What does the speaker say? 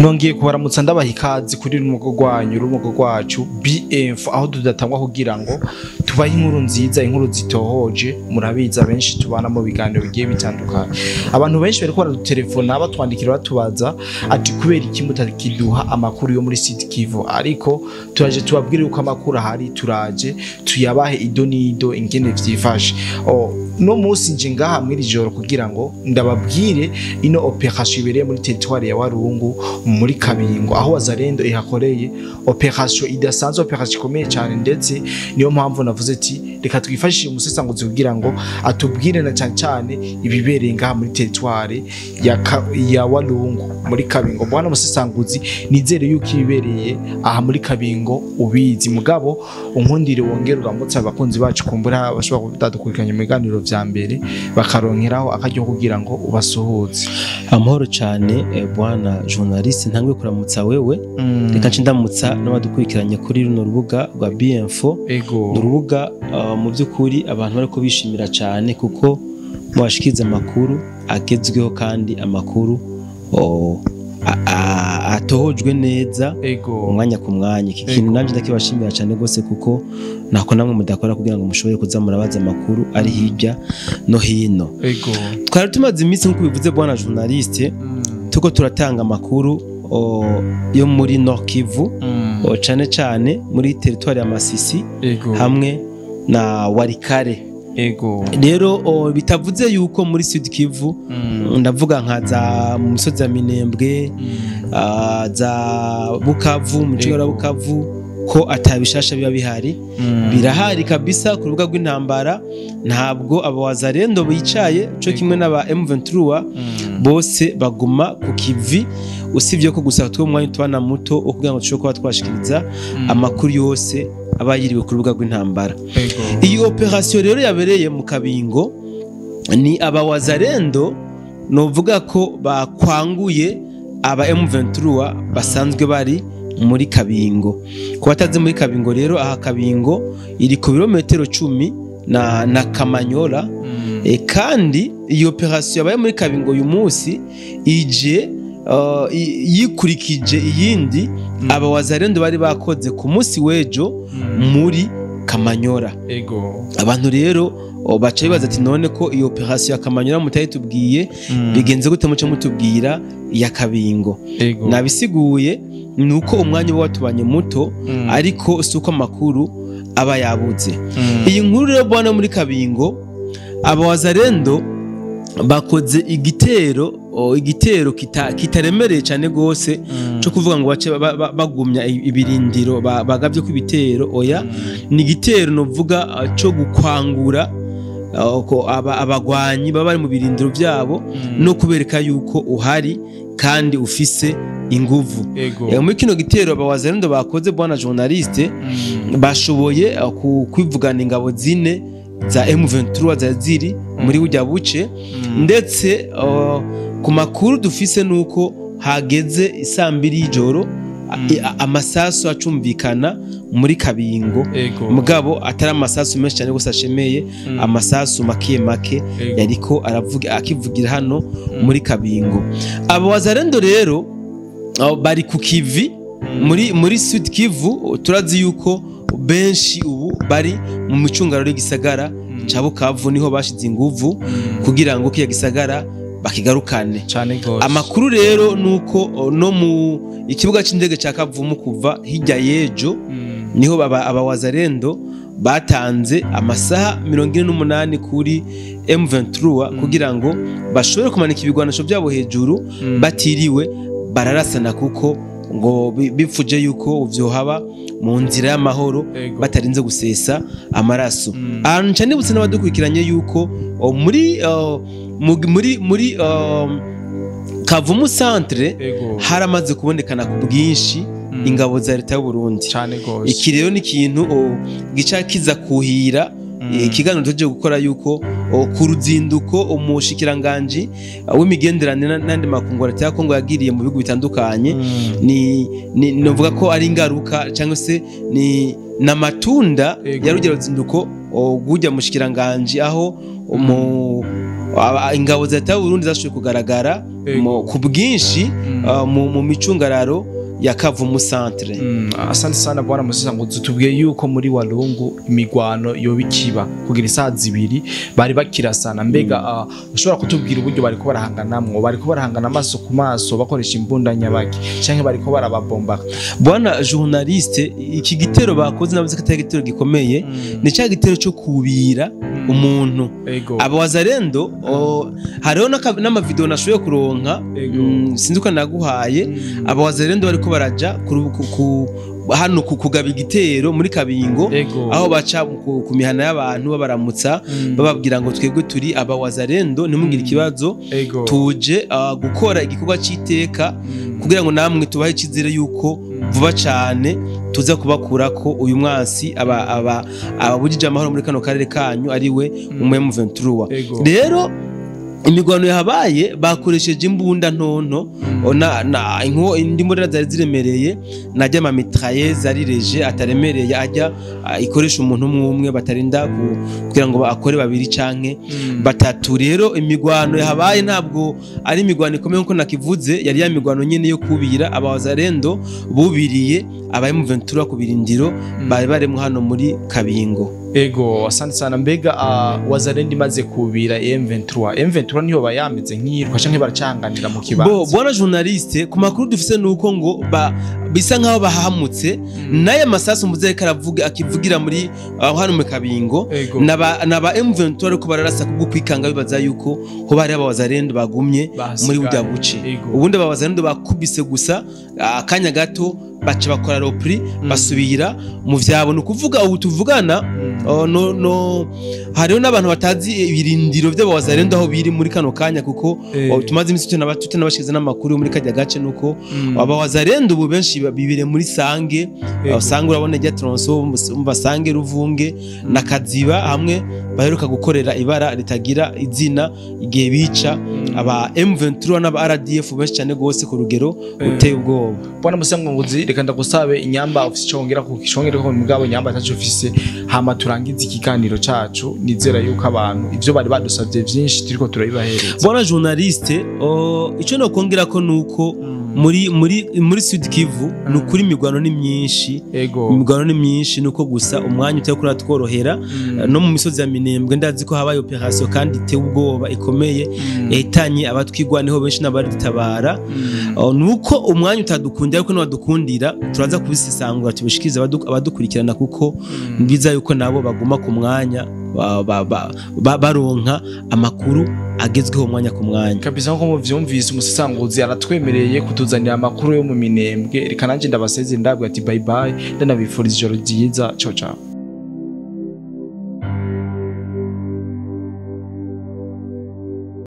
Nongeye kubaramutsa, ndabaha ikaze kuri runo rwanyu, runo rwacu BF, aho tudatangwa kugira ngo tubahe inkuru nziza, inkuru zitohoje. Murabizi, abenshi tubana mu biganiro bigiye bitandukanye. Abantu benshi bariko baradutelefona, batwandikira, batubaza ati: "Kubera iki mutakiduha amakuru yo muri Sud Kivu?" Ariko turaje tubabwire uko amakuru ahari, turaje tuyabahe ido n'ido ingene vyifashe. Oh, no munsi nje ngaha mw'iri joro kugira ngo ndababwire ino opération ibereye muri territoire ya Walungu, muri Kabingo, aho Wazalendo ihakoreye opération idasanzwe, opération ikomeye cyane. Ndetse niyo mpamvu navuze ati reka twifashishe umusesanguzi kugira ngo atubwire na cyane cyane ibibereye ngaha muri territoire ya Walungu, muri Kabingo. Bwana musesanguzi, nizere yuko ibibereye aha muri Kabingo ubizi. Mugabo unkundire wongere uramutse abakunzi bacu, kumbura bashobora kudadukurikiranya mu biganiro vya mbere, bakaronkeraho akaryo kugira ngo ubasuhuze. Amahoro cyane, bwana journaliste. Ntangwe kuramutsa wewe, reka nce ndamutsa n'abadukurikiranye kuri runo rubuga rwa BM4. Ni urubuga mu by'ukuri abantu bariko bishimira cyane, kuko mubashikiriza amakuru agezweho kandi amakuru atohojwe neza umwanya ku mwanya. Iki kintu nanje ndakibashimira cyane rwose, kuko ntako namwe mudakora kugira ngo mushobore kuza murabaza amakuru ari hirya no hino. Twari tumaze iminsi, nk'uko bivuze bwana journaliste, tuko turatanga amakuru yo muri Nord Kivu, cane cane muri territoire ya Masisi hamwe na Walikale. Rero bitavuze yuko muri Sud Kivu, ndavuga nka za mu misozi ya Minembwe, za Bukavu, mu kigo Bukavu, ko atabishasha biba bihari. Birahari kabisa ku rubuga rw'intambara. Ntabwo aba Wazalendo bicaye, cyo kimwe n'aba M23, bose baguma ku kivi, usibye ko gusa twe umwanya tubana muto wo kugira ngo dushobore kuba twashikiriza amakuru yose aba yiriwe ku rubuga rw'intambara. Iyi opération rero yabereye mu Kabingo ni aba Wazalendo novuga ko bakwanguye aba M23 basanzwe bari muri Kabingo. Ku batazi muri Kabingo rero, aha Kabingo iri ku birometero 10 na Kamanyola. Kandi iyi opération yabaye muri Kabingo uyu munsi ije yikurikije iyindi aba Wazalendo bari bakoze ku munsi w'ejo muri Kamanyola. Abantu rero baca bibaza ati: "None ko iyo opération ya Kamanyola mutayitubwiye, bigenze gute muce mutubwira iya Kabingo?" Nabisiguye, ni uko umwanya uba watubanye muto, ariko si uko amakuru aba yabuze. Iyi nkuru rero bwana, muri Kabingo aba Wazalendo bakoze igitero, igitero kitaremereye cyane gose cyo kuvuga ngo bace bagumya ibirindiro bagavye ko ibitero. Oya, ni igitero novuga cyo gukwangura ko abagwanyi baba bari mu birindiro byabo no kubereka yuko uhari kandi ufise inguvu. Muri kino gitero aba Wazalendo bakoze, bwana journaliste, bashoboye kwivugana ingabo zine za M23 za ziri muri burya buce. Ndetse ku makuru dufise nuko hageze 2:00 y'ijoro amasasu acumvikana muri Kabingo, mugabo atari amasasu menshi cyane gusa ashemeye, amasasu make make yariko aravuga akivugira hano muri Kabingo. Abo Wazalendo rero bari ku kivi muri Sud Kivu. Turazi yuko benshi ubu bari mu micungararo y'igisagara ca Bukavu, niho bashize inguvu kugira ngo kiya gisagara bakigarukane. Cane gose. Amakuru rero nuko no mu ikibuga c'indege ca Kavumu kuva hirya y'ejo niho baba aba Wazalendo batanze amasaha 48 kuri M23 kugira ngo bashobore kumanika ibigwanisho byabo hejuru batiriwe bararasana, kuko ngo bipfuje yuko vyohaba mu nzira y'amahoro batarinze gusesa amaraso. Ahantu nca nibutse n'abadukurikiranye yuko muri Kavumu centre haramaze kubonekana ku bwinshi ingabo za leta y'u Burundi. Cane gose. Iki rero ni ikintu gica kiza kuhira ikiganiro tuje gukora, yuko ku ruzinduko umushikiranganji w'imigenderanire n'andi makungu ya leta ya Kongo yagiriye mu bihugu bitandukanye, ni novuga ko ari ingaruka cyangwa se ni n'amatunda ya rujya ruzinduko rw'ujya mushikiranganji, aho mu ingabo za leta y'Uburundi zashoboye kugaragara ku bwinshi mu micungararo ya Kavumu centre. Asante sana bwana Musesanguzi, tubwiye yuko muri Walungu imigwano yoba ikiba kugira isaha zibiri bari bakirasana. Mbega ushobora kutubwira uburyo bariko barahanganamwo? Bariko barahangana amaso ku maso bakoresha imbunda nyabaki canke bariko barababomba? Bwana journaliste, iki gitero bakoze navuze ko atari igitero gikomeye, ni cya gitero cyo kubira umuntu. Abo wazarendo hariho n'amavideo nashoboye kuronka, sinzi ko naguhaye. Abo wazarendo bariko baraja hano kugaba igitero muri Kabingo, aho baca ku mihana y'abantu babaramutsa, bababwira ngo twebwe turi aba wazarendo, ntimugire ikibazo, tuje gukora igikorwa c'iteka kugira ngo namwe tubahe icizere yuko vuba cane tuza kubakurako uyu mwansi ababujije amahoro muri kano karere kanyu ariwe umu M23. Rero imigwano yahabaye bakoresheje imbunda ntonto, na indi mbunda zari ziremereye, najya ama mitrailleuse ari reje ataremereye, ajya ikoresha umuntu umwe batarinda kugira ngo bakore babiri canke batatu. Rero imigwano yahabaye ntabwo ari imigwano ikomeye nkuko nakivuze, yari ya migwano nyene yo kubira abawazarendo bubiriye aba M23 ku birindiro bari baremwe hano muri Kabingo. Ego, asante sana. Mbega wazarendo imaze kubira M23 niyo bayameze nk'irwa canke baracanganira mu kibanza? Bwana journaliste, ku makuru dufise nuko ngo bisa nkaho bahamutse naye masasu mvuze karavuga akivugira muri hano mu Kabingo, naba M23 ariko bararasa kubwo kwikanga bibaza yuko ho bari abawazarendo bagumye muri burya buce. Ubundi abawazarendo bakubise gusa akanya gato baca bakora repri basubira mu vyabo. Nukuvuga ubu tuvugana no hariho n'abantu batazi ibirindiro by'abawazarendo aho biri muri kano kanya, kuko tumaze iminsi tutanabashikiza n'amakuru muri kajya gace, nuko abawazarendo ubu benshi bibire muri Sange, usanga urabona rya tronso basange Ruvunge na Kaziba hamwe baheruka gukorera ibara ritagira izina igihe bica aba M23 n'aba RDF benshi cyane gose ku rugero uteye ubwoba. Bwana Musesanguzi, reka ndagusabe inyamba ofisi congera ku kishongera ko mugabo nyamba atacu ofisi, hama turangiza ikiganiro cacu. Nizera yuko abantu ivyo bari badusavye vyinshi turiko turabibahereza. Bwana journaliste, ico no kongera ko nuko muri Sud Kivu nukuri imigwano ni myinshi, imigwano ni myinshi, nuko gusa umwanya utari kuri tworohera. No mu misozi ya Minembwe ndazi ko habaye operation kandi iteye ubwoba ikomeye yahitanye abatwigwaneho benshi n'abari dutabara. Nuko umwanya utadukundira ariko nwadukundira turaza kubisesangura tubishikirize abadukurikirana, kuko mbiza yuko nabo baguma ku mwanya baronka amakuru agezweho umwanya ku mwanya. Kabisa nko muvyumvise umusesanguzi aratwemereye kutuzanira amakuru yo mu Minembwe. Reka nanje ndabaseze ndabwa ati bye bye, ndanabifuriza ijoro ryiza. Ciao ciao.